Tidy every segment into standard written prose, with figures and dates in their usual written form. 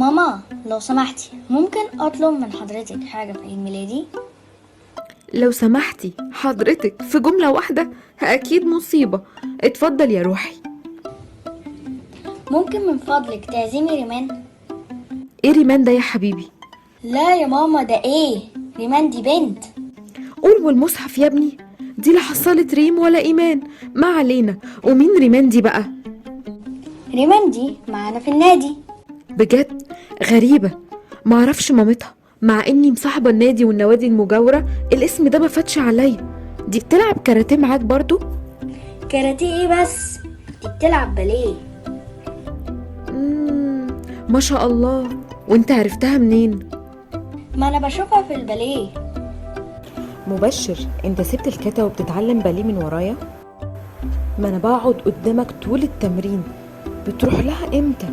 ماما لو سمحتي ممكن أطلب من حضرتك حاجة في عيد ميلادي؟ لو سمحتي حضرتك في جملة واحدة أكيد مصيبة. اتفضل يا روحي. ممكن من فضلك تعزمي ريمان؟ ايه ريمان ده يا حبيبي؟ لا يا ماما، ده ايه؟ ريمان دي بنت. قول والمصحف يا ابني، دي لا حصلت ريم ولا إيمان. ما علينا، ومين ريمان دي بقى؟ ريمان دي معانا في النادي. بجد غريبة، معرفش مامتها، مع إني مصاحبة النادي والنوادي المجاورة الاسم ده ما فاتش عليا. دي بتلعب كاراتيه معاك برضو؟ كاراتيه ايه بس، دي بتلعب باليه. ما شاء الله. وانت عرفتها منين؟ ما انا بشوفها في الباليه. مبشر، انت سبت الكتا وبتتعلم باليه من ورايا؟ ما انا بقعد قدامك طول التمرين، بتروح لها امتى؟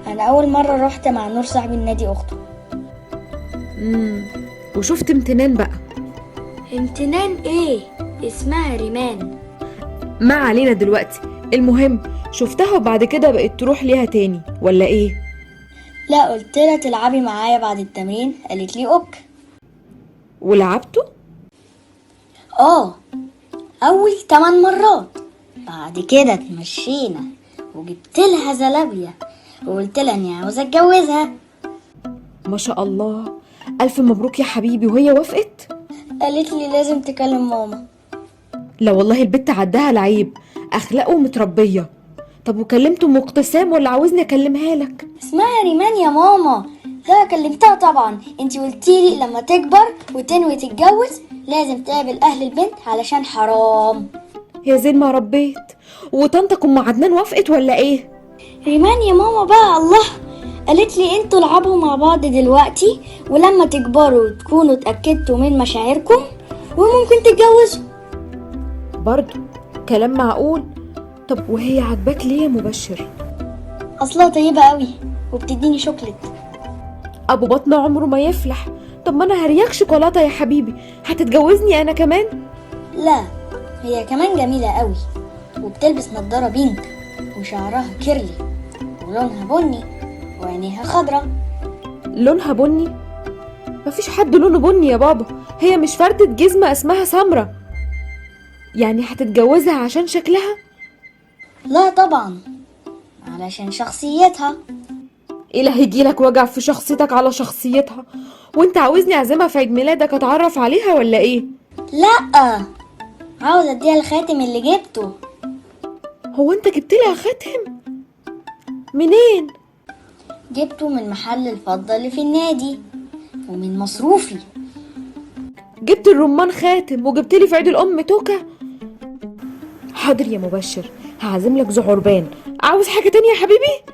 انا اول مرة رحت مع نور صاحب النادي اخته. وشفت امتنان بقى؟ امتنان ايه؟ اسمها ريمان. ما علينا دلوقتي، المهم شفتها وبعد كده بقت تروح ليها تاني ولا ايه؟ لا، قلت لها تلعبي معايا بعد التمرين، قالت لي ok. ولعبته؟ اول 8 مرات. بعد كده اتمشينا وجبت لها زلابية وقلت لها اني عاوزه اتجوزها. ما شاء الله، الف مبروك يا حبيبي. وهي وافقت؟ قالت لي لازم تكلم ماما. لا والله البت عدها العيب، اخلاقه متربيه. طب وكلمت ام اقتسام ولا عاوزني اكلمها لك؟ اسمها ريمان يا ماما. لا كلمتها طبعا، انتي قلتيلي لما تكبر وتنوي تتجوز لازم تقابل اهل البنت علشان حرام. يا زين ما ربيت. وطنطك ام عدنان وافقت ولا ايه؟ ريمان يا ماما بقى، الله، قالت لي انتوا العبوا مع بعض دلوقتي ولما تكبروا تكونوا اتأكدتوا من مشاعركم وممكن تتجوزوا. برضو كلام معقول. طب وهي عجباك ليه يا مبشر؟ اصلها طيبة قوي وبتديني شوكليت. ابو بطن عمره ما يفلح. طب ما انا هرياك شوكولاتة يا حبيبي، هتتجوزني انا كمان؟ لا هي كمان جميلة قوي وبتلبس نظارة pink وشعرها curly ولونها بني وعينيها خضرة. لونها بني؟ مفيش حد لونه بني يا بابا، هي مش فردة جزمة اسمها سمرة. يعني هتتجوزها عشان شكلها؟ لا طبعا، علشان شخصيتها. ايه اللي هيجيلك وجع في شخصيتك على شخصيتها؟ وانت عاوزني اعزمها في عيد ميلادك اتعرف عليها ولا ايه؟ لا، عاوز اديها الخاتم اللي جبته. هو انت جبت لها خاتم منين؟ جبته من محل الفضة اللي في النادي ومن مصروفي. جبت الرمان خاتم وجبت لي في عيد الام توكة. حاضر يا مبشر، هعزم لك زعربان. عاوز حاجة تانية يا حبيبي؟